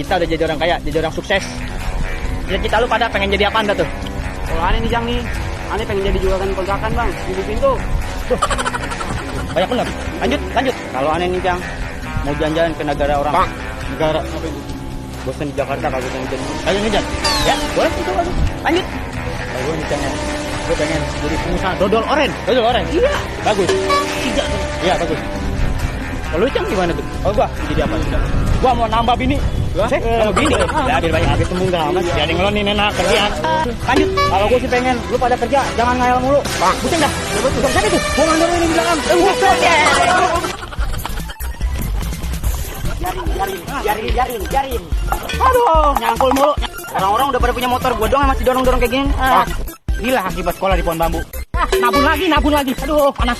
kita udah jadi orang kaya, jadi orang sukses. Kita lu pada pengen jadi apaan dah tuh? Kalau aneh nih Jang nih, aneh pengen jadi juragan kontrakan bang, ibu pintu. Tuh. Banyak bener. Lanjut. Kalau aneh nih Jang, mau jalan-jalan ke negara orang. Bang. Negara apa itu? Bosan di Jakarta kagak jalan-jalan. Ayo nih Jang. Ya, boleh itu lanjut. Kalau gue nih Jang, gue pengen jadi pengusaha dodol oren. Dodol oren? Iya. Bagus. Tidak. Iya, bagus. Kalau lu Jang gimana tuh? Oh gua jadi apa nih Jang? Gua mau nambah bini. Nambah bini? Ya biar banyak habis tembung dah mas. Jadi ngelonin enak kerjaan. Lanjut. Kalau gua sih pengen lu pada kerja, jangan ngayal mulu. Bang, pusing dah. Betul. Siapa itu? Gua mandor ini di belakang. Jarin. Aduh, nyangkul mulu. Orang-orang udah pada punya motor, gua doang masih dorong-dorong kayak gini. Gila akibat sekolah di pohon bambu. Nabun lagi. Aduh, panas.